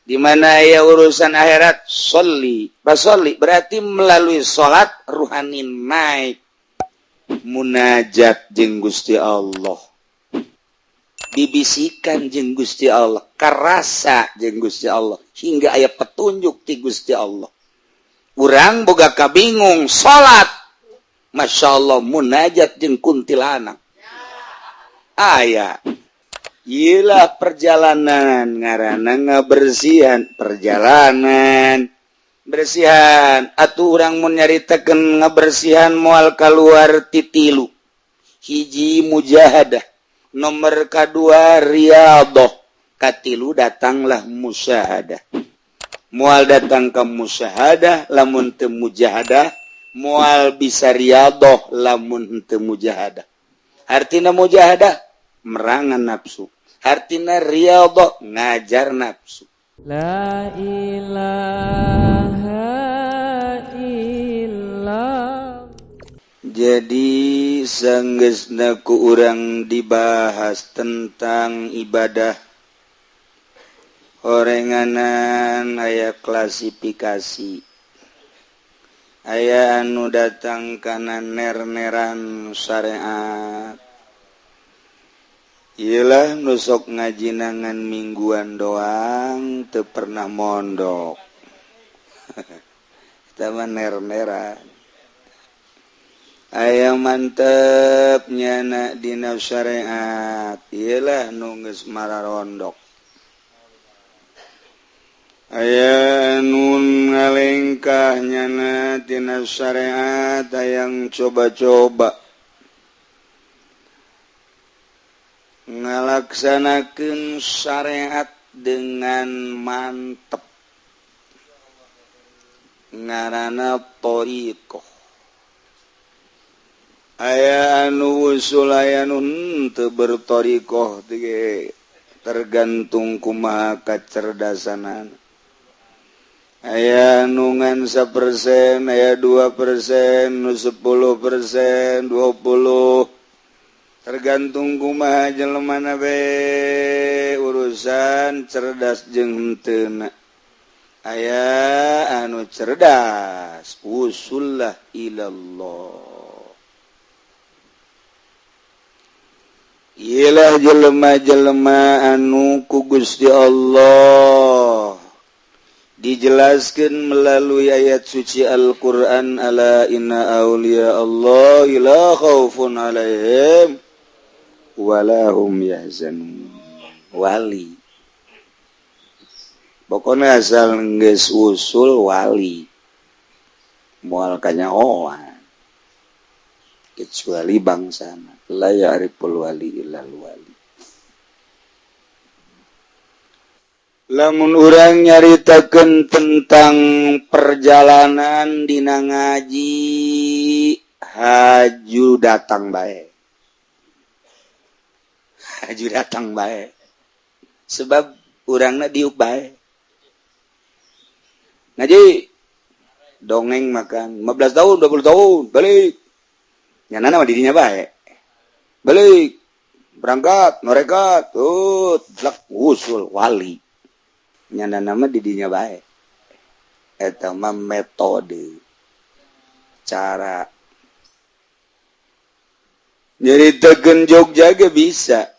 Di mana aya urusan akhirat, sholli fasholli, berarti melalui salat ruhani naik, munajat jeung Gusti Allah, bibisikan jeung Gusti Allah, karasa jeung Gusti Allah, hingga aya petunjuk ti Gusti Allah. Urang boga kabingung salat, Masya Allah, munajat jeung kuntilanak aya. Gila, perjalanan ngaranna ngabersihan, perjalanan bersihan atuh. Urang mun nyaritakeun ngabersihan moal keluar ti tilu: hiji mujahadah, nomor kedua riyadhah, katilu datanglah musyahadah. Moal datang ke musyahadah lamun teu mujahadah, moal bisa riyadhah lamun teu mujahadah. Artina mujahadah merangan nafsu, artina riyadhah ngajar nafsu. La ilaha illa Jadi sanggeusna ku urang dibahas tentang ibadah, orenganan aya klasifikasi, aya anu datang kana ner-neran syariat. Iyalah, nu sok ngajinangan mingguan doang, teu pernah mondok. Kita mah ner-neran. Aya mantep nyana dina syariat, iyalah nu geus mararondok. Aya nu ngalengkah nyana tina syariat, hayang coba-coba ngalaksanakeun syariat dengan mantep, ngaranna thoriqoh. Aya anu usul, aya nu henteu berthoriqoh, tergantung kumaha kacerdasanana. Aya nu ngan 1%, aya 2%, nu 10%, 20, tergantung kumaha jelemana be, urusan cerdas jeung henteu. Aya anu cerdas usullah ilallah. Iyalah jelema-jelema anu ku Gusti Allah dijelaskan melalui ayat suci Al-Quran, ala inna awliya Allah la khaufun alaihim wala hum yahzanun. Wali pokoknya asal geus usul wali, moal kanyahoan kecuali bangsana la ya'riful wali illal wali. Lamun urang nyaritakeun tentang perjalanan dina ngaji, haju datang bae, haju datang bae, sebab urangna diuk bae ngaji dongeng makan 15 tahun, 20 tahun balik nyana mah dirinya bae, balik berangkat mereka tuh blak usul wali, nyana nama didinya bae. Eta mah metode cara nyaritakeun. Jogja ge bisa,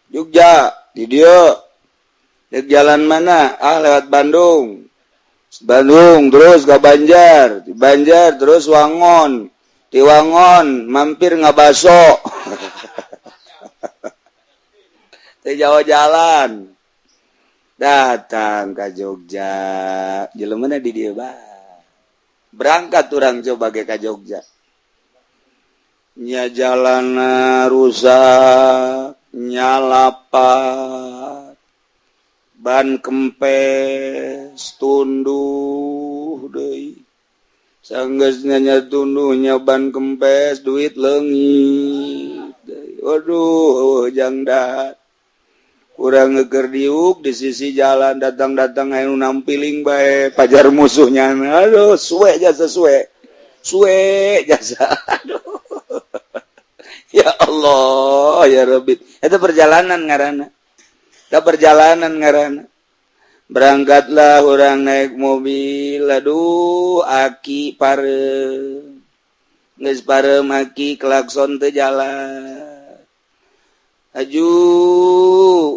Jogja di dia dek jalan mana? Ah, lewat Bandung, Bandung terus ke Banjar, di Banjar terus Wangon, di Wangon mampir ngabaso di Jawa, jalan datang ke Jogja. Jelema di dia bae. Berangkat orang coba ke Jogja nya, jalan rusak, nyalapat ban kempes, tunduh deui. Sanggeusna nya tunduhnya ban kempes, duit leungit deui. Waduh, jangda kurang ngeker diuk di sisi jalan, datang-datang anu nampiling bae pajar musuhnya. Aduh, suwe jasa, suwe suwe jasa. Aduh, ya Allah ya Rabbi, itu perjalanan ngaranna. Da perjalanan ngaranna. Berangkatlah orang naik mobil. Aduh, aki pareum, geus pareum aki, klakson teu jalan. Aju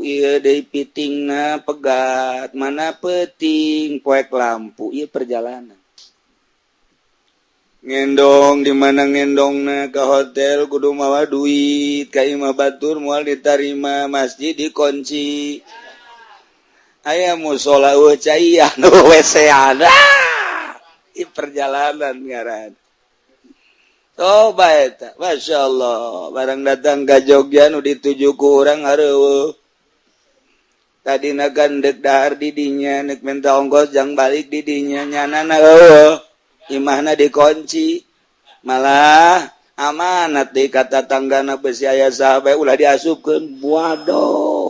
ieu deui, pitingna pegat, mana peting poek lampu. Ieu perjalanan ngendong di mana ngendongna? Ke hotel kudu mawa duit, ka imah batur moal ditarima, masjid dikunci, aya musola euweuh caian, WC-an. Di perjalanan ngaran. Coba eta, Masya Allah, barang datang ke Jogja, nu dituju ku urang areuweuh. Tadi kan dek dahar di dinya, nek minta ongkos jang balik di dinya, nyanana euweuh, imahna dikunci. Malah amanat di kata tanggana, besi aya sahabat ulah diasupkeun. Waduh,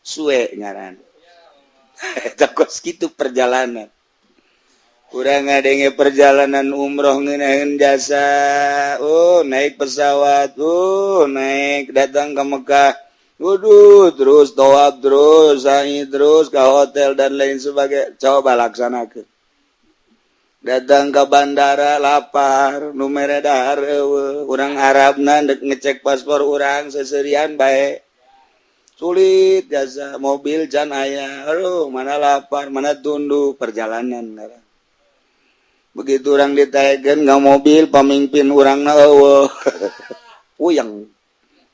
suwe ngaran eta. Kos kitu perjalanan. Kurang ngadenge perjalanan umroh ngeunaheun jasa. Oh, naik pesawat, oh, naik datang ke Mekah. Waduh, terus tawaf, terus sa'i, terus ke hotel dan lain sebagainya. Coba laksanakan. Datang ke bandara lapar, nu mere dahar euweuh. Urang Arabna dek ngecek paspor urang seserian bae. Sulit jasa, mobil can aya. Aduh, mana lapar, mana tunduh, perjalanan. Begitu orang ditaekeun nggak mobil, pemimpin urang na euweuh. Puyeng.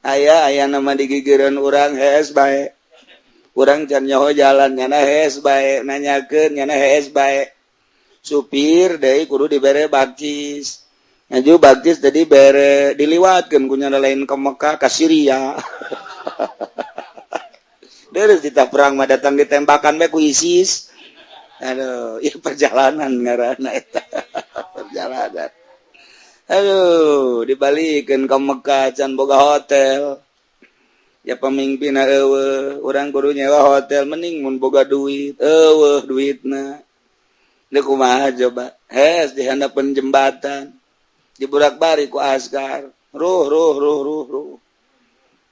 Aya aya nama di gigireun urang, hees bae. Urang can nyaho jalan, nyana hees bae, nanyakeun nyana hees bae. Supir deui kudu dibere bakcis. Ngaju bakcis tadi bere, diliwatkeun ku nyana lain ke Mekah, ka Syria. Terus kita perang mah datang ditembakan bae ku ISIS. Aduh, ieu perjalanan ngaranna eta. Perjalanan. Aduh, dibalikeun ke Mekah can boga hotel. Ya pemimpin euweuh, urang kudu nyewa hotel, mending mun boga duit, euweuh duitna. Deuk kumaha coba? Hes di handapeun jembatan. Diburak-balik ku askar. Ruh ruh ruh ruh ruh.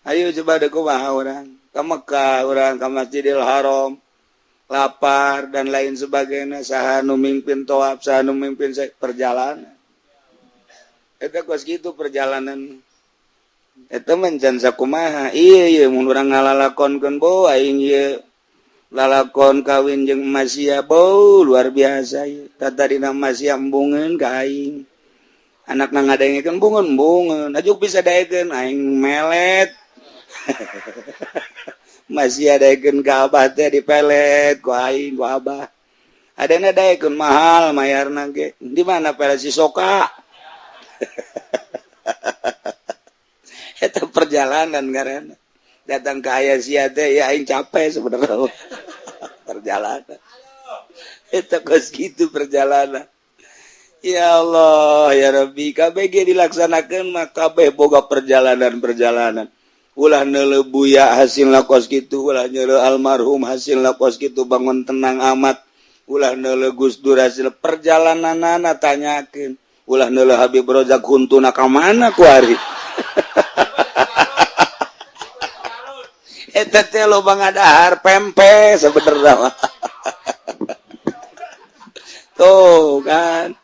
Ayo coba, deuk kumaha urang? Ke Mekah urang, ke Masjidil Haram. Lapar dan lain sebagainya, saha nu mimpin tawaf, saha nu mimpin perjalanan. Eta kos kitu perjalanan. Eta mencan sakumaha. Iya iya, mun urang ngalalakonkeun bo aing ieu lalakon kawin jeung Masia bo luar biasa ieu. Tadina Masia embungeun ka aing. Anakna ngadengekeun bungeun bungeun, ajuk bisa daekeun aing melet. Masih daekeun ka abah teh, dipelet ku aing ku abah. Adana daekeun mahal mayarna ge. Di mana pelet si soka? Eta perjalanan ngaranna. Datang ke aya sia teh ya aing capek sebenarnya. Perjalanan. Eta kos kitu perjalanan. Ya Allah, ya Rabbi, KBG dilaksanakan mah kabeh boga perjalanan-perjalanan. Ulah neuleuh Buya hasilna kos kitu, ulah neuleuh almarhum hasilna kos kitu, bangun tenang amat. Ulah neuleuh Gus Dur hasil perjalananana tanyakeun. Ulah neuleuh Habib Rozak huntuna ka mana kuari. Eta teh loba ngadahar pempek sebenarnya mah. Tuh kan.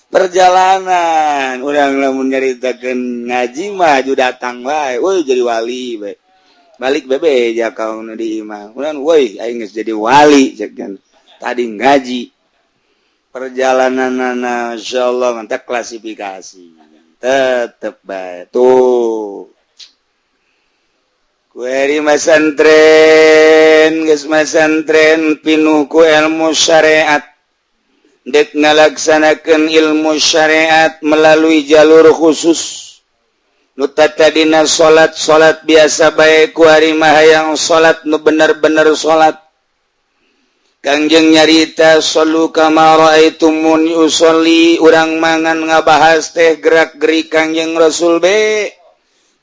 Perjalanan urang lamun nyaritakeun ngaji mah aju datang wae, woi jadi wali bae. Balik bebe ja ka nu di imah. Urang woi aing geus jadi wali cek kan. Tadi ngaji. Perjalananana insyaallah mantap klasifikasi. Tetep bae. Tuh. Kueri masantren, geus masantren pinuh ku ilmu syariat. Dek ngalaksanakeun ilmu syariat melalui jalur khusus. Nu tadina salat-salat biasa bae, kuari mah hayang salat nu bener-bener salat. Kangjeng nyarita, "Shallu kama raaitumuni usolli." Urang mangan ngabahas teh gerak-gerik Kangjeng Rasul be.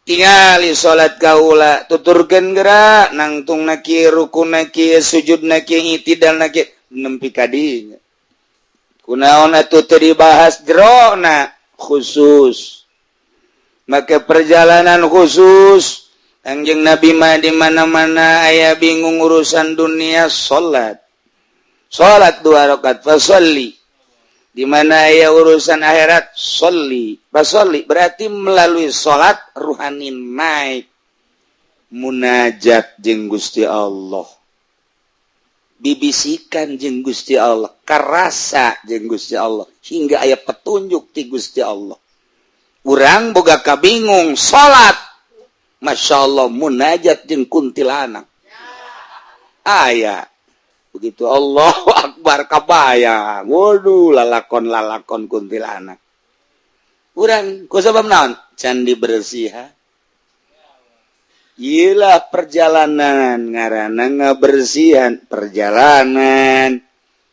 Tingali salat kaula, tuturkeun gerak nangtung na kieu, ruku na kieu, sujud na kieu, itidal na kieu, nempi ka dinya. Kunaon atuh teu dibahas jerona khusus? Make perjalanan khusus. Kangjeng Nabi mah di mana-mana aya bingung urusan dunia, salat, salat dua rakaat, fasholli. Di mana aya urusan akhirat, sholli, fasholli. Berarti melalui salat ruhani naik, munajat jeung Gusti Allah, bibisikan jeung Gusti Allah, karasa jeung Gusti Allah, hingga aya petunjuk ti Gusti Allah. Urang boga kabingung, salat, Masya Allah, munajat jeung kuntilanak aya. Begitu Allahu Akbar, kabayang, waduh, lalakon lalakon kuntilanak urang. Ku sebab naon? Can dibersihan. Iyalah, perjalanan ngaranna ngabersihan, perjalanan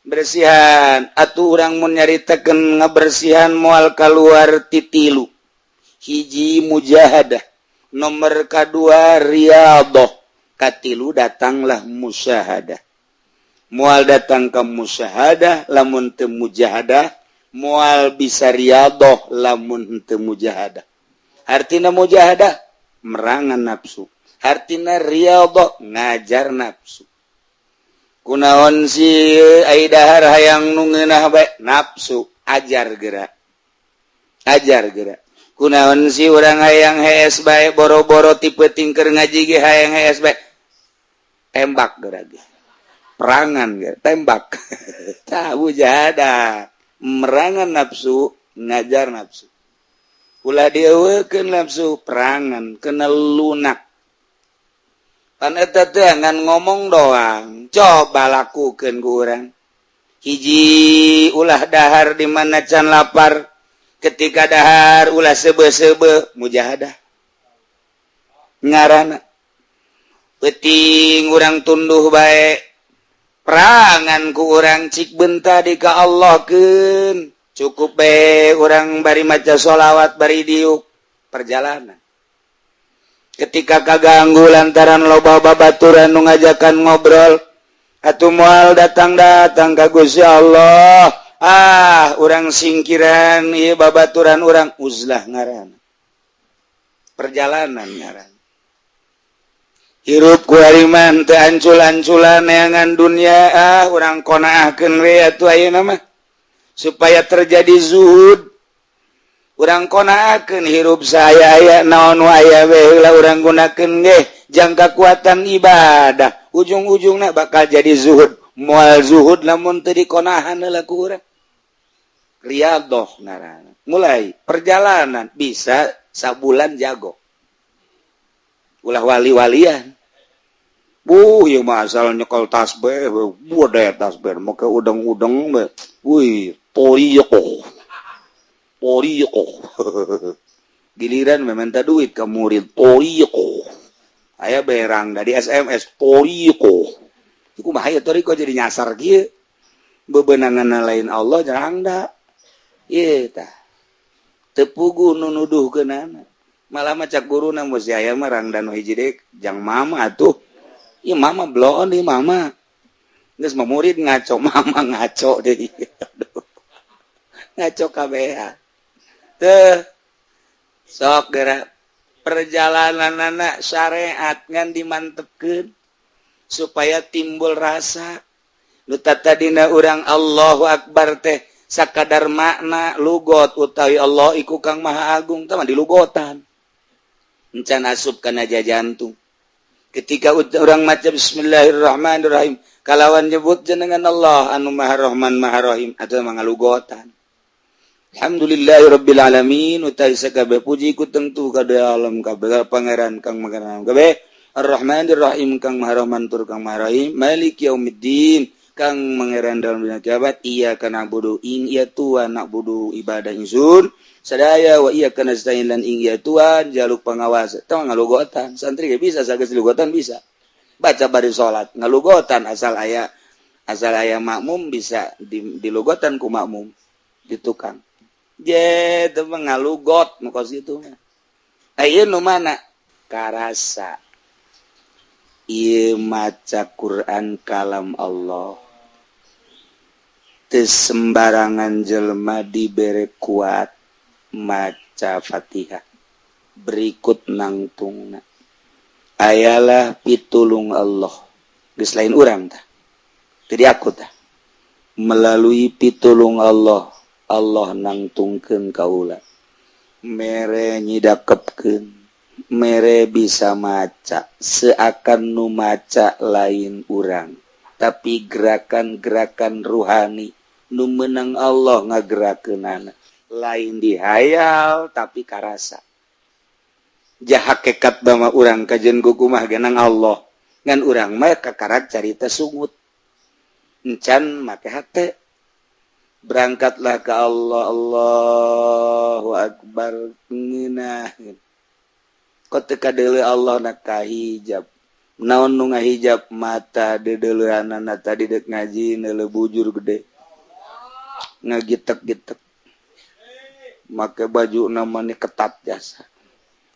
bersihan. Atuh urang mun nyaritakeun ngabersihan moal keluar ti tilu: hiji mujahadah, nomor kedua riyadhah, katilu datanglah musyahadah. Moal datang ke musyahadah lamun teu mujahadah, moal bisa riyadhah lamun teu mujahadah. Artina mujahadah merangan nafsu, artina riyadhah ngajar nafsu. Kunaon si ai dahar hayang nu ngeunah bae? Nafsu ajar gerak, ajar gerak. Kunaon si urang hayang hees bae, boro-boro ti peuting keur ngaji ge hayang hees bae? Tembak gerak ge, perangan ge, tembak. Tah, mujahadah merangan nafsu, ngajar nafsu. Ulah dieuweukeun nafsu, perangan kena lunak. Pan eta teh ngan ngomong doang, coba lakukeun ku urang. Hiji, ulah dahar di mana can lapar. Ketika dahar ulah sebe-sebe, mujahadah ngaranna. Peuting urang tunduh bae, perangan ku urang, cik benta di ka Allah keun. Cukup bae urang bari maca sholawat bari diuk, perjalanan. Ketika kaganggu lantaran loba babaturan nu ngajakan ngobrol, atuh moal datang-datang ka Gusti Allah. Ah, urang singkiran ieu babaturan urang, uzlah ngaran, perjalanan ngaran. Hirup ku hariman teu ancul-anculan neangan dunia. Ah, urang qonaahkeun we atuh ayeuna mah supaya terjadi zuhud. Urang qonaahkeun hirup saya aya naon nu aya we heula urang gunakeun ge jang kakuatan ibadah. Ujung-ujungna bakal jadi zuhud. Moal zuhud lamun teu dikonahan heula ku urang. Riyadhoh ngaranna, mulai perjalanan. Bisa sabulan jago, ulah wali-walian. Bu, ieu mah asal nyekel tasbih, bude tasbih make udeng-udeng we. Wih, toriqoh. Toriqoh. Giliran meminta duit ke murid, toriqoh. Aya berang dari SMS, toriqoh. Iku bahaya toriqoh jadi nyasar kieu. Bebenangan lain Allah jarang da. Ieu tah. Teu puguh nu nuduhkeunana. Malah mah cak guruna, "Mesti aya mah rangda nu hiji deui jang mama atuh." Ieu mama bloon deui mama. Geus mah murid ngaco, mama ngaco deui. Aduh. Ngaco kabehan. Teu sok gerak perjalanan anak syariat ngan dimantepkeun supaya timbul rasa. Nu tadina urang Allahu Akbar teh sakadar makna lugot, utawi Allah iku kang maha agung tah di lugotan, encan asup kana jantung. Ketika orang maca Bismillahirrahmanirrahim kalawan nyebut jenengan Allah anu Maha Rahman Maha Rahim atau mangalugotan. Alhamdulillahirabbil alamin, utawi sakabeh puji ku tentu kada alam kabeh pangeran kang pangeran kabeh, Ar-Rahmanir Rahim kang Maha Rahman tur kang Maha Rahim, Malik Yaumiddin kang pangeran dalam dunia kiamat, iyyaka na'budu ing iya Tuhan na'budu ibadah ingsun sadaya, wa iyyaka nasta'in lan ing iya Tuhan jaluk pengawas. Tong ngalugotan, santri ge bisa, sageus lugotan bisa baca bari salat ngalugotan, asal aya, asal aya makmum bisa di dilugotan ku makmum di tukang je teu ngalugot nu kos kitu mah. Aya nu mana karasa ieu maca Quran kalam Allah, teu sembarangan jelema dibere kuat maca Fatihah berikut nangtungna. Ayalah pitulung Allah. Geus lain urang tah. Jadi aku tah. Melalui pitulung Allah, Allah nangtungkeun kaula. Mere nyidakepkeun, mere bisa maca, seakan nu maca lain urang, tapi gerakan-gerakan ruhani nu menang Allah ngagerakeunana. Lain dihayal tapi karasa. Jahakekat bama urang kajen kukumah genang Allah. Ngan urang mah kakarak carita sungut. Encan make hate. Berangkatlah ke Allah, Allahu Akbar ngeunah. Kok teu kadeuleu Allah na kahijab. Naon nu ngahijab mata deudeuleunana tadi dek ngaji neuleu bujur gede. Ngagitek-gitek. Make baju namanya ketat jasa.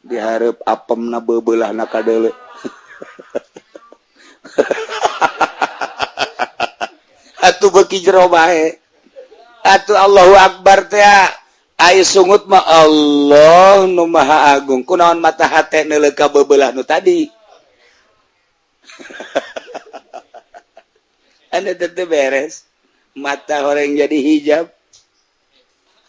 Dihareup apemna beubeulahna kadeuleu. Atuh beuki jero bae. Atuh Allahu Akbar teh ai sungut mah Allah nu Maha Agung. Kunaon mata hate neuleuh ka beubelah nu tadi. Anu teu beres. Mata horeng jadi hijab.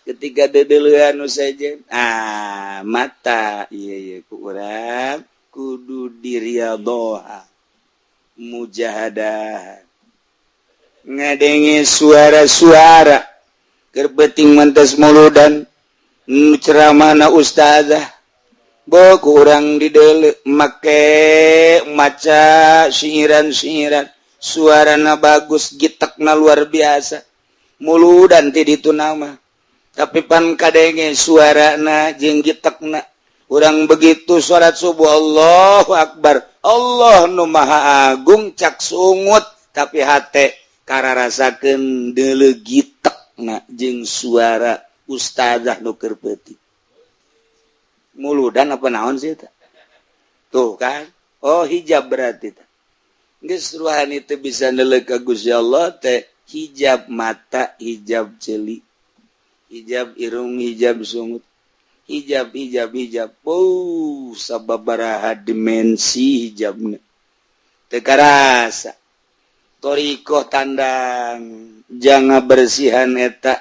Ketika deudeuleun nu sejen, ah mata ieu ieu ku urang kudu diriadhoha mujahadah. Ngadenge suara-suara keur peuting mentes muludan ceramahna ustazah bo ku urang dideuleu make maca siiran-siiran suarana bagus gitekna luar biasa muludan ti ditu nama tapi pan kadenge suarana jeung gitekna urang begitu salat subuh Allahu Akbar Allah nu Maha Agung cak sungut tapi hate kararasakeun deuleu gitekna jeung suara ustazah nu keur peuting muludan apa naon sih eta tuh kan oh hijab berarti teh geus ruhani teu bisa neuleuh ka Gusti Allah teh hijab mata hijab ceuli hijab irung hijab sungut hijab hijab hijab oh sababaraha dimensi hijabna teu karasa thoriqoh tandang jangan bersihan eta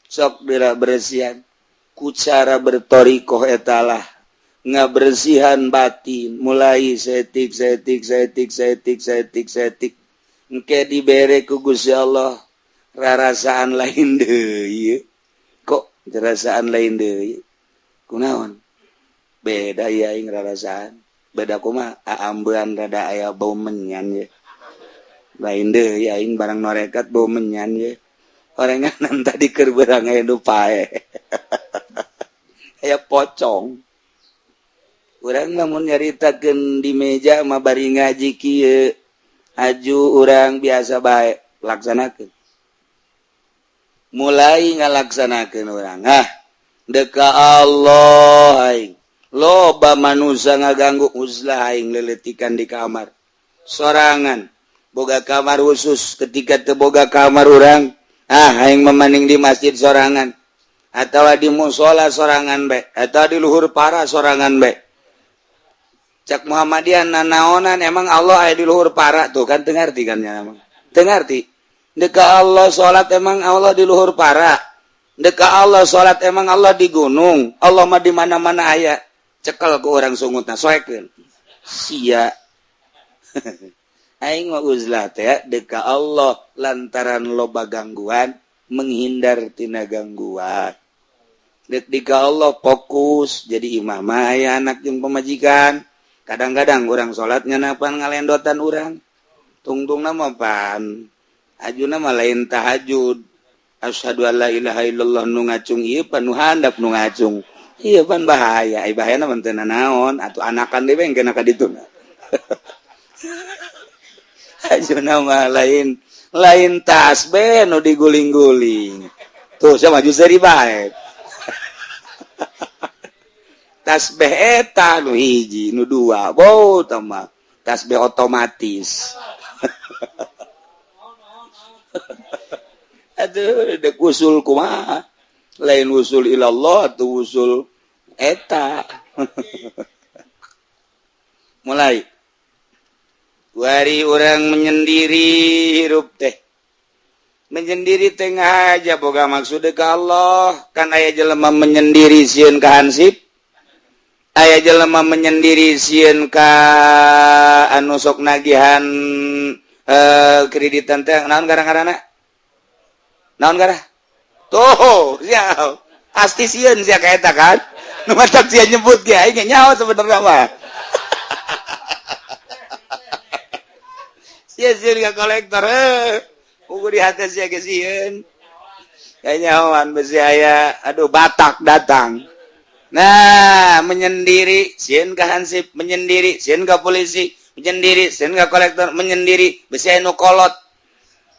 sok bila bersihan ku cara berthoriqoh etalah ngabersihan batin mulai setik setik setik setik setik setik engke dibere ku Gusti Allah rarasaan lain deui kok rasaan lain deui kunaon beda ya aing rarasaan beda kumaha aambean rada aya bau menyan ye lain deui aing barang norekat bau menyan ye orenganan tadi keur beurang aya nu pae aya pocong urang lamun nyaritakeun di meja mah bari ngaji kieu aju urang biasa bae laksanakeun mulai ngalaksanakeun urang ah deka Allah aing loba manusia ngaganggu uzlah aing leletikan di kamar sorangan boga kamar khusus ketika teu boga kamar urang ah aing memaning di masjid sorangan atau di musola sorangan bae atau di luhur para sorangan bae cak Muhammadiyah nanaonan emang Allah aya di luhur para tuh kan teu ngarti kan nya emang teu ngarti deka Allah salat emang Allah di luhur para deka Allah salat emang Allah di gunung Allah mah di mana-mana aya cekel ku urang sungutna soekeun sia aing mah uzlah teh deka Allah lantaran loba gangguan menghindar tina gangguan deka Allah fokus jadi imam mah aya anak jeung pamajikan kadang-kadang urang salatnya napan ngalendotan urang tungtungna mah pan ajuna mah lain tahajud asyhadu alla ilaha illallah nu ngacung ieu pan nu handap nu ngacung ieu pan bahaya ai bahayana mah teu nanaon atuh anakan deui we engke ka ditu ajuna mah lain lain tasbih nu diguling-guling tuh sia maju seuri bae tasbih eta nu hiji nu dua bau tah tasbih otomatis aduh dek usul kumaha lain usul ilallah atau usul eta. Mulai kuari urang menyendiri hirup teh. Menyendiri tengah aja boga maksud ke Allah. Kan aya jelema menyendiri sieun ka hansip, aya jelema menyendiri sieun ka anu sok nagihan kreditan teh, naon gara-garana, naon gara tuh sia pasti sieun sia ka eta kan nu matak sia nyebut ge aing nyaho sebenarnya mah. Sia sieun ka kolektor ugu di hati sia ge sieun kanyahoan besi aya aduh Batak datang. Nah, menyendiri sieun ka hansip, menyendiri sieun ka polisi, menyendiri sieun ka kolektor, menyendiri besi aya nu kolot,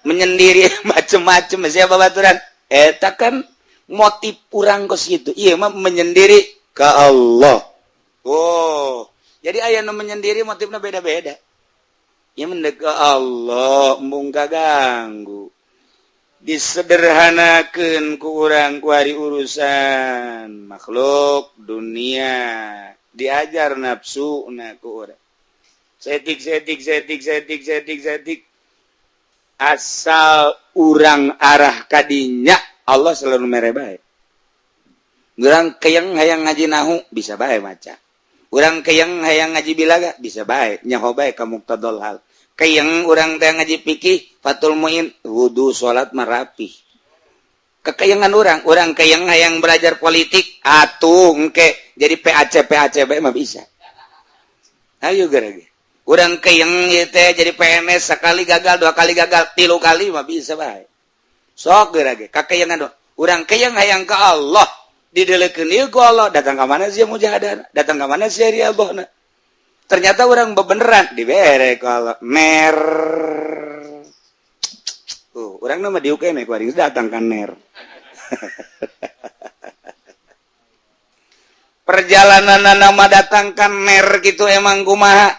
menyendiri macem-macem besi babaturan. Eta kan motif urang kos kitu. Ieu mah menyendiri ka Allah. Oh, jadi aya nu menyendiri motifna beda-beda. Ya mendek ke Allah embung kaganggu. Disederhanakeun ku urang kuari urusan makhluk dunia, diajar nafsu na ku urang. Setik setik setik setik setik setik asal urang arah kadinya Allah selalu mere bae. Urang keyeng hayang ngaji nahu bisa bae maca. Urang keyeng hayang ngaji bilaga bisa bae nyaho bae ka muqtadal hal. Keyeng urang teh ngaji fikih Fathul Muin wudu salat marapih. Kekeyengan urang, urang keyeng hayang belajar politik atuh engke jadi PAC PAC bae mah bisa. Ayo gerege. Urang keyeng ieu teh jadi PNS sekali gagal, dua kali gagal, tilu kali mah bisa bae. Sok gerege kakeyengan doang. Urang keyeng hayang ka Allah didelekeun ieu ku Allah, datang ka mana sia mujahadah, datang ka mana sia riadohna. Ternyata orang bebeneran dibere ku Allah ner. Tuh, urang mah diuk keneh ku aing datang ka ner. Perjalanan nama datang ka ner gitu emang kumaha?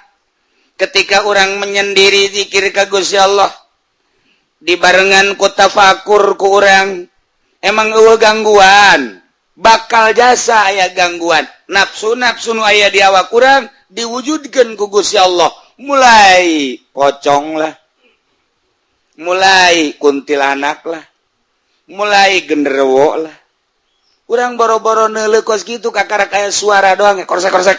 Ketika orang menyendiri zikir ka Gusti Allah dibarengan ku tafakur ku urang, emang eueuh gangguan, bakal jasa aya gangguan nafsu nafsu nu aya di awak urang diwujudkeun ku Gusti Allah, mulai pocong lah, mulai kuntilanak lah, mulai genderuwo lah. Urang boro-boro neuleuh kos kitu kakara kaya suara doang korsek-korsek.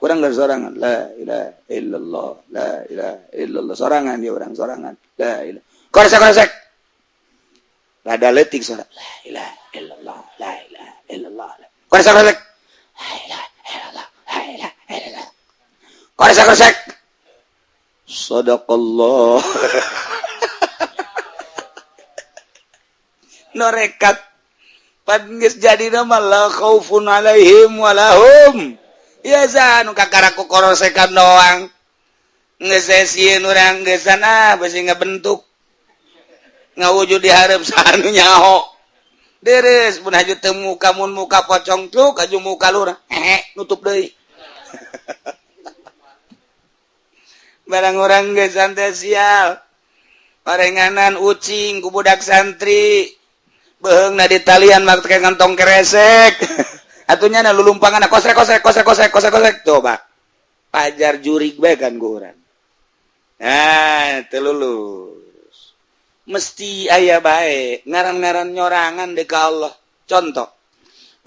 Urang geus sorangan la ilaha illallah la ilaha illallah sorangan dia urang sorangan la ilaha korsek-korsek. Rada leutik suara la ilaha illallah la ilaha illallah korsek-korsek la ilaha illallah la ilaha illallah korsek-korsek sadaqallah. Norekat pan geus jadi nama la khaufun alaihim walahum ya nu kakara ku korosekan doang geus sieun urang geusan ah besi ngabentuk ngawujud di hareup sanu nyaho deres mun haju teu muka mun muka pocong truk aju muka lurah nutup deui. Barang urang geusan teh sial parenganan ucing ku budak santri beheungna di talian make kantong keresek. Atunya na lulumpangan kosrek kosrek kosrek kosrek kosrek kosrek coba pajar jurig bae kan ku urang. Nah teu lulus mesti aya bae ngaran-ngaran nyorangan deuk ka Allah. Contoh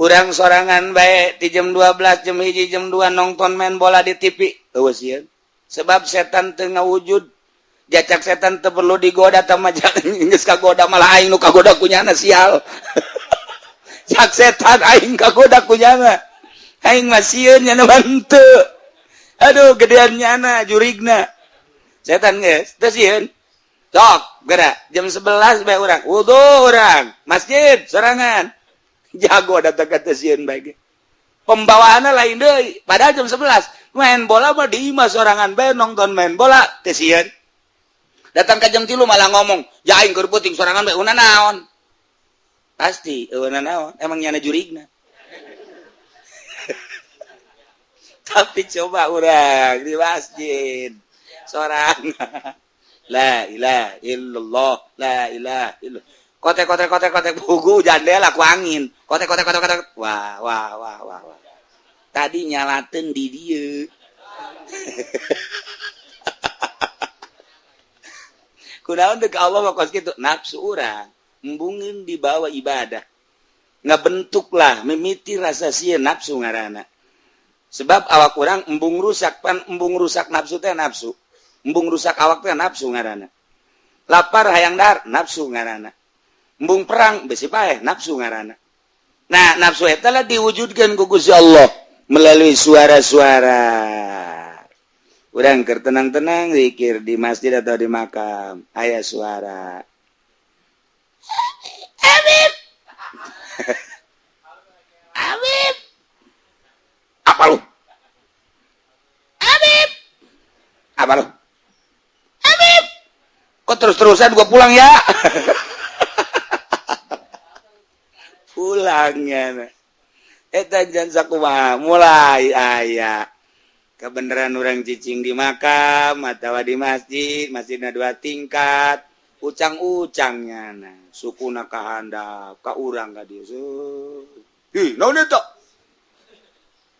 urang sorangan bae ti jam 12 jam 1 jam 2 nonton main bola di TV eueuh sieun sebab setan teu ngawujud. Jacak setan teu perlu digoda tah mah geus kagoda malah aing nu kagoda kunyana sial. Cak setan aing kagoda kunyana aing mah sieun nyana mah henteu. Aduh gedean nyana jurigna setan geus teu sieun. Sok gerak jam 11 bae urang wudu urang masjid sorangan jago datang ka teu sieun bae ge. Pembawaanna lain deui padahal jam 11 main bola mah di imah sorangan bae nonton main bola teu sieun. Datang ke jam 3 malah ngomong ya aing keur puting sorangan bae una naon. Pasti eueuna naon emang nyana jurigna. Tapi coba urang di masjid sorangan la ilaha illallah la ilaha illallah kotek kotek kotek kotek buku jandela ku angin kotek kotek kotek kotek wah wah wah wah wah tadi nyalateun di dieu. Kunaon teu ka Allah mah kos kitu nafsu urang embungeun dibawa ibadah. Ngabentuklah mimiti rasa sieun nafsu ngaranna. Sebab awak urang embung rusak pan embung rusak nafsu teh nafsu. Embung rusak awak teh nafsu ngaranna. Lapar hayang dahar nafsu ngaranna. Embung perang besi paeh nafsu ngaranna. Nah, nafsu eta lah diwujudkeun ku Gusti Allah melalui suara-suara. Urang keur tenang-tenang zikir di masjid atau di makam, aya suara. Habib. Habib. Apa lu? Habib. Apa lu? Habib. Kok terus-terusan gua pulang ya? Pulangnya. Eta jan sakumaha mulai aya. Kebenaran orang cicing di makam atau di masjid, masjidna dua tingkat, ucang-ucangnya nah, sukuna ka handap, ka urang ka dieu. Ih, naon eta?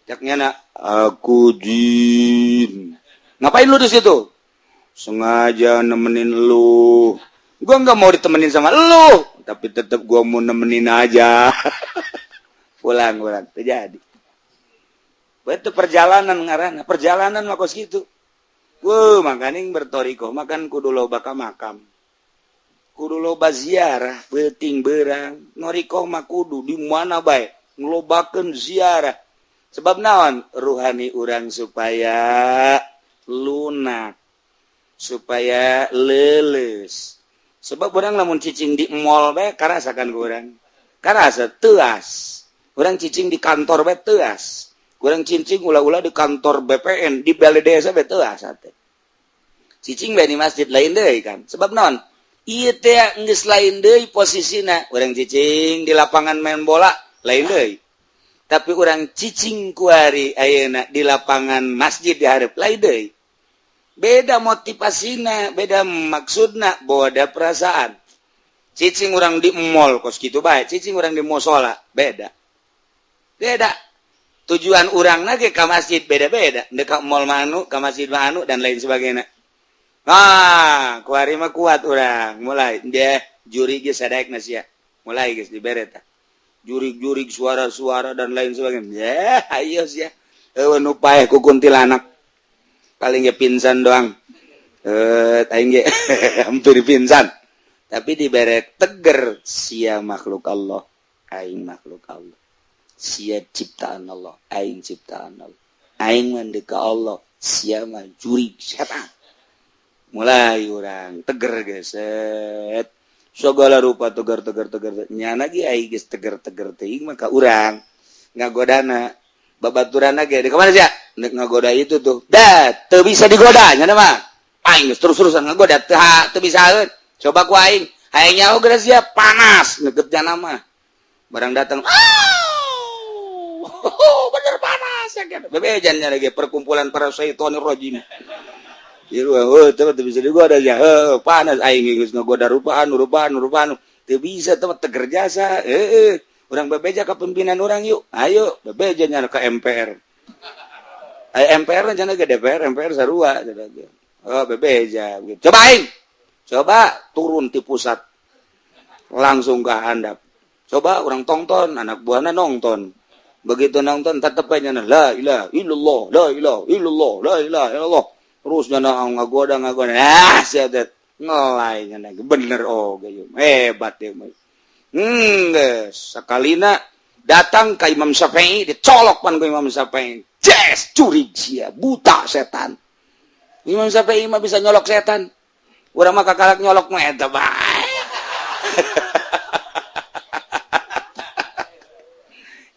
Cak nyana, aku jin. Ngapain lu di situ? Sengaja nemenin lu. Gua nggak mau ditemenin sama lu, tapi tetap gua mau nemenin aja. Pulang urang, terjadi. Itu perjalanan ngaranna, perjalanan mah kos kitu. Wuh, makaning bertoriko, makan kudu loba ka makam. Kudu loba ziarah, beuting beurang. Noriko mah kudu di mana bae ngelobakeun ziarah. Sebab naon? Ruhani urang supaya lunak, supaya leuleus. Sebab urang lamun cicing di mall bae karasakan ku urang. Karasa teuas. Urang cicing di kantor bae teuas. Kurang cincing ulah-ulah di kantor BPN di balai desa bae teuas atuh. Cicing bae di masjid lain deui kan. Sebab naon? Ieu teh geus lain deui posisina. Urang cicing di lapangan main bola lain deui. Tapi urang cicing kuari ayeuna di lapangan masjid di hareup lain deui. Beda motivasina, beda maksudna, beda perasaan. Cicing urang di mall kos kitu bae, cicing urang di musola beda. Beda. Tujuan urang lagi ke masjid beda-beda, dekat mall manu, ke masjid manu dan lain sebagainya. Ah, kuari mah kuat urang, mulai dia juri geus sadaek na sia. Mulai geus dibere tah. Jurig-jurig suara-suara dan lain sebagainya. Ya, ayo sia. Eueuh nu paeh ku kuntilanak. Paling ge pingsan doang. Aing ge hampir pingsan. Tapi dibere teger sia makhluk Allah, aing makhluk Allah. Sia ciptaan Allah, aing ciptaan Allah. Aing mah ka Allah, sia mah jurig setan. Mulai urang teger geset. Segala rupa tegar tegar tegar. Nyana ge aing geus teger-teger teuing maka urang ngagodana babaturanna ge di kamana sia? Nek ngagoda itu tuh. Dah, teu bisa digoda nyana mah. Aing geus terus-terusan ngagoda teu teu bisaeun. Coba ku aing, hayang nyaho geus sia panas ngeukeut nyana mah. Barang datang, bener panas ya kan. Bebejannya lagi perkumpulan para syaitonir rajim. Ieu heuh teu bisa digoda ya. Heuh panas aing geus ngagoda rupaan rupaan rupaan. Teu bisa teu teger jasa. Heuh urang bebeja ka pimpinan urang yuk. Ayo bebeja nya ka MPR. Aya MPR cenah ge DPR, MPR sarua cenah ge. Oh bebeja. Coba aing. Coba turun ti pusat. Langsung ke handap. Coba urang tongton, anak buahna nonton. Begitu nonton tetep aja la ilaha illallah, la ilaha illallah, la ilaha illallah. Terus nyana ngagoda ngagoda. Ah, sia teh ngelai nyana bener oh ge hebat ya. Geus sakalina datang ka Imam Syafi'i dicolok pan ku Imam Syafi'i. Jes curi sia buta setan. Imam Syafi'i mah bisa nyolok setan. Urang mah kakalak nyolok mah eta bae.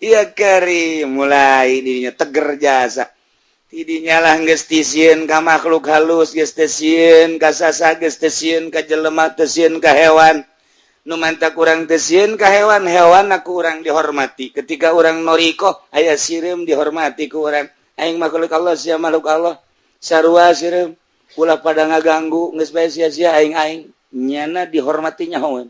Iya kari mulai dirinya teger jasa. Tidinya lah geus tisieun ka makhluk halus, geus teu sieun ka sasa, geus teu sieun ka jelema, teu sieun ka hewan. Nu manta kurang teu sieun ka hewan, hewan aku urang dihormati. Ketika urang noriko aya sireum dihormati ku urang. Aing makhluk Allah sia makhluk Allah. Sarua sireum ulah pada ngaganggu geus bae sia-sia aing-aing. Nyana dihormati nyahoeun.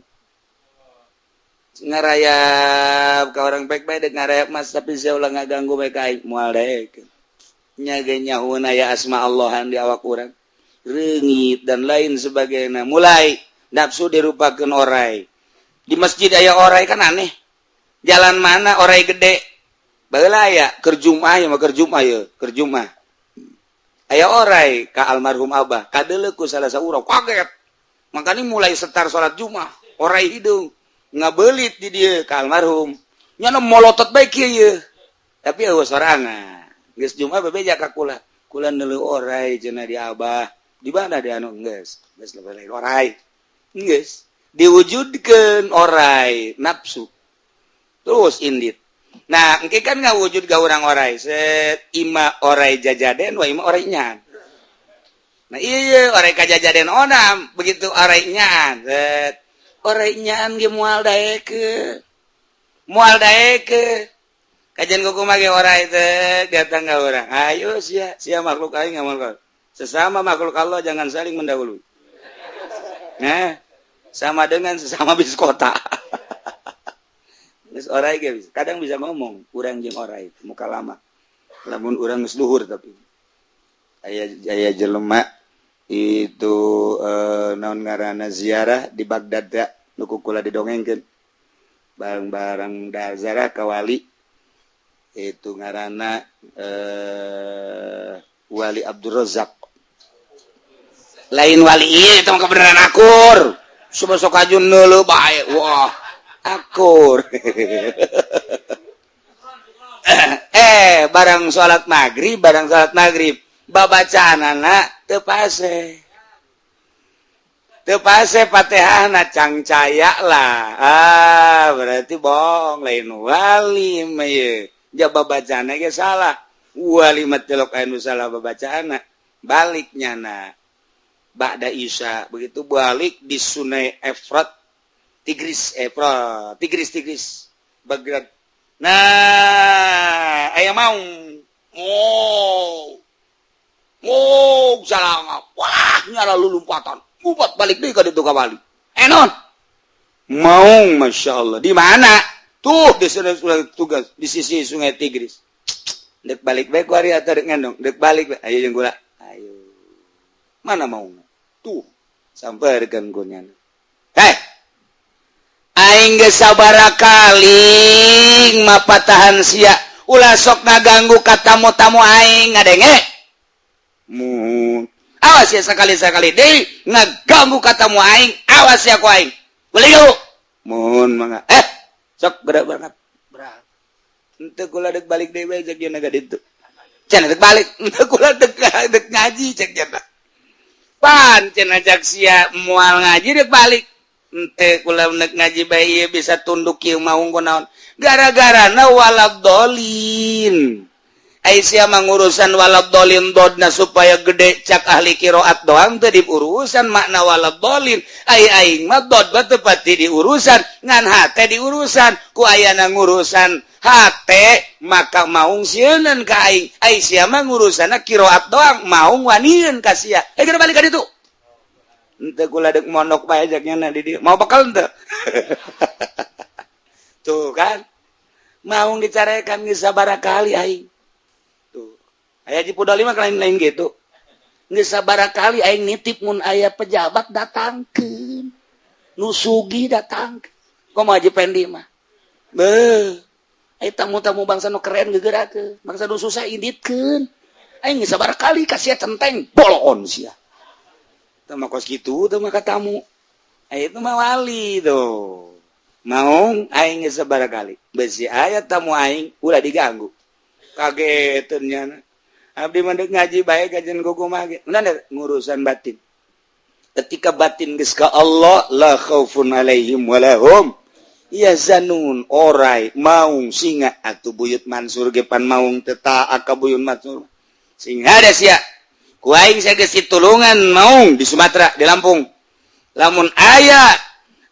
Ngarayap ka orang baik-baik dek ngarayap mas tapi sia ulah ngaganggu bae ka aing moal daekeun. Nya ge nyahoeun aya asma Allahan di awak urang, reungit dan lain sebagainya. Mulai nafsu dirupakeun orai. Di masjid aya orai kan aneh. Jalan mana orai gede? Baheula aya keur Jumat ya mah, keur Jumat ya, keur Jumat. Aya orai ka almarhum Abah, kadeuleu ku salah saurang, kaget. Makanya mulai setar salat Jumat, orai hidung ngabelit di dieu ka almarhum. Nyana molotot bae kieu ye. Tapi euweuh sorangan. Geus Jumat bebeja ka kula. Kula neuleuh orai cenah di Abah. Di mana di anu geus? Geus lain orai. Geus diwujudkeun orai nafsu. Terus indit. Nah, engke kan ngawujud ga urang orai. Set ima orai jajaden wa ima orai nyaan. Nah, iya orai kajajaden onam, begitu orai nyaan. Set orai nyaan ge moal daekeun. Moal daekeun. Kajian kuku mage orai teh datang ka urang. Ayo sia, sia makhluk aing ngamal. Sesama makhluk Allah jangan saling mendahului. Nah, sama dengan sesama bis kota. Geus orai ge bisa. Kadang bisa ngomong urang jeung orai muka lama. Lamun urang geus luhur, tapi aya aya jelema itu naon ngaranna, ziarah di Baghdad da nu ku kula didongengkeun. Bareng-bareng da ziarah ka wali itu ngaranna Wali Abdul Razak. Lain wali ieu, itu mah kebenaran akur. Coba sok aju neuleuh bae. Wah, akur. Barang salat maghrib, barang salat maghrib, babacaanana teu pase. Teu pase Fatihahna, cangcaya lah. Ah, berarti bohong, lain wali mah ieu. Ja babacaanna ge salah. Wali mah tilok anu salah babacaanna. Balik nyana. Ba'da Isya, begitu balik di Sungai Efrat, Tigris, Efrat, Tigris, Tigris, Baghdad. Nah, aya maung. Oh. Oh, salah. Wah, nyala lulumpatan. Ngupat balik deui ka ditu ka wali. Eh, non. Maung, Masya Allah. Di mana? Tuh, di sungai tugas di sisi Sungai Tigris. Dek balik bae ku ari atau dek ngendong? Dek balik bae. Ayo jeung kula. Ayo. Mana maung? Tuh, sampeurkeun ku nyana. Heh. Aing geus sabaraha kali mapatahan sia. Ulah sok ngaganggu ka tamu-tamu aing, ngadenge. Mun awas ya, sekali-sekali deui ngaganggu ka tamu aing, awas ya ku aing. Beli yuk. Mun mangga. Eh, sok gerak berangkat. Berangkat. Henteu, kula dek balik deui bae, cek dieuna ka ditu. Cenah dek balik, henteu, kula dek dek ngaji, cek cenah. Pan cenah cak sia moal ngaji dek balik. Henteu, kula nek ngaji bae ieu bisa tunduk kieu maung kunaon. Gara-garana waladolin. Ai sia mah ngurusan waladolin dodna supaya gede cak ahli qiraat doang, teu diurusan makna waladolin. Ai aing mah dod mah teu pati diurusan, ngan hate diurusan. Ku ayana ngurusan hate maka maung sieuneun ka aing. Ai sia mah ngurusanna qiraat doang, maung wanieun ka sia. Eh, geura balik ka ditu. Henteu, kula dek mondok bae cek nya di dieu. Mau bekal henteu? Tuh kan. Maung dicarekan geus sabaraha kali aing. Tuh. Aya di Pudoli mah lain-lain gitu. Geus sabaraha kali aing nitip, mun aya pejabat datangkeun. Nu sugih datang. Komo Haji Pendi mah. Beuh. Aya tamu-tamu bangsa nu keren geugerakeun, bangsa nu susah inditkeun. Aing geus sabaraha kali kasih centeng bolon sia. Teu mah kos kitu teu mah ka tamu. Aya itu mah wali tuh. Maung aing geus sabaraha kali. Besi aya tamu aing ulah diganggu. Kageteun nyana. Abdi mah deuk ngaji bae kajian kumaha ge. Nah, ngurusan batin. Ketika batin geus ka Allah, la khaufun alaihim walahum yahzanun. Orai maung singa atuh, Buyut Mansur ge pan maung teu taat ka Buyut Mansur. Sing hade sia. Ku aing geus ditulungan maung di Sumatera, di Lampung. Lamun aya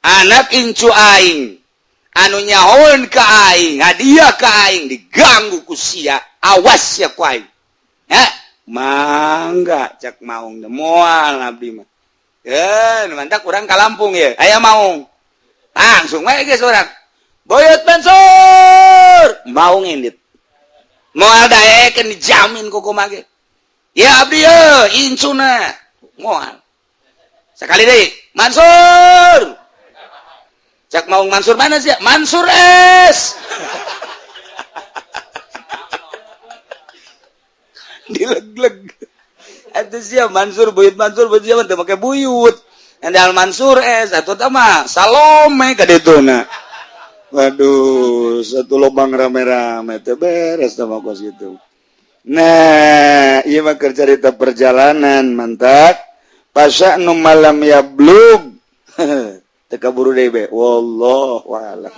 anak incu aing anu nyahoeun ka aing, hadiah ka aing diganggu ku sia, awas ya ku aing. Ya, mangga cak maung, moal abdi mah. Eh, mantap urang ka Lampung ya. Aya maung. Langsung wae geus urang. Buyut Mansur, maung indit. Moal daekeun, dijamin ku kumaha ge. Ya abdi ye incuna moal. Sekali deui, Mansur. Cak mau Mansur mana sih? Mansur S. Dileg-leg. Atuh sia Mansur buyut, Mansur buyut sia teu make buyut. Andal Mansur S atuh mah Salome ka dituna. Waduh, satu lubang rame-rame teh beres sama kos gitu. Nah, ieu mah keur carita perjalanan mantap. Pasa nu malam ya blug. Teu kaburu deui be. Wallahu a'lam.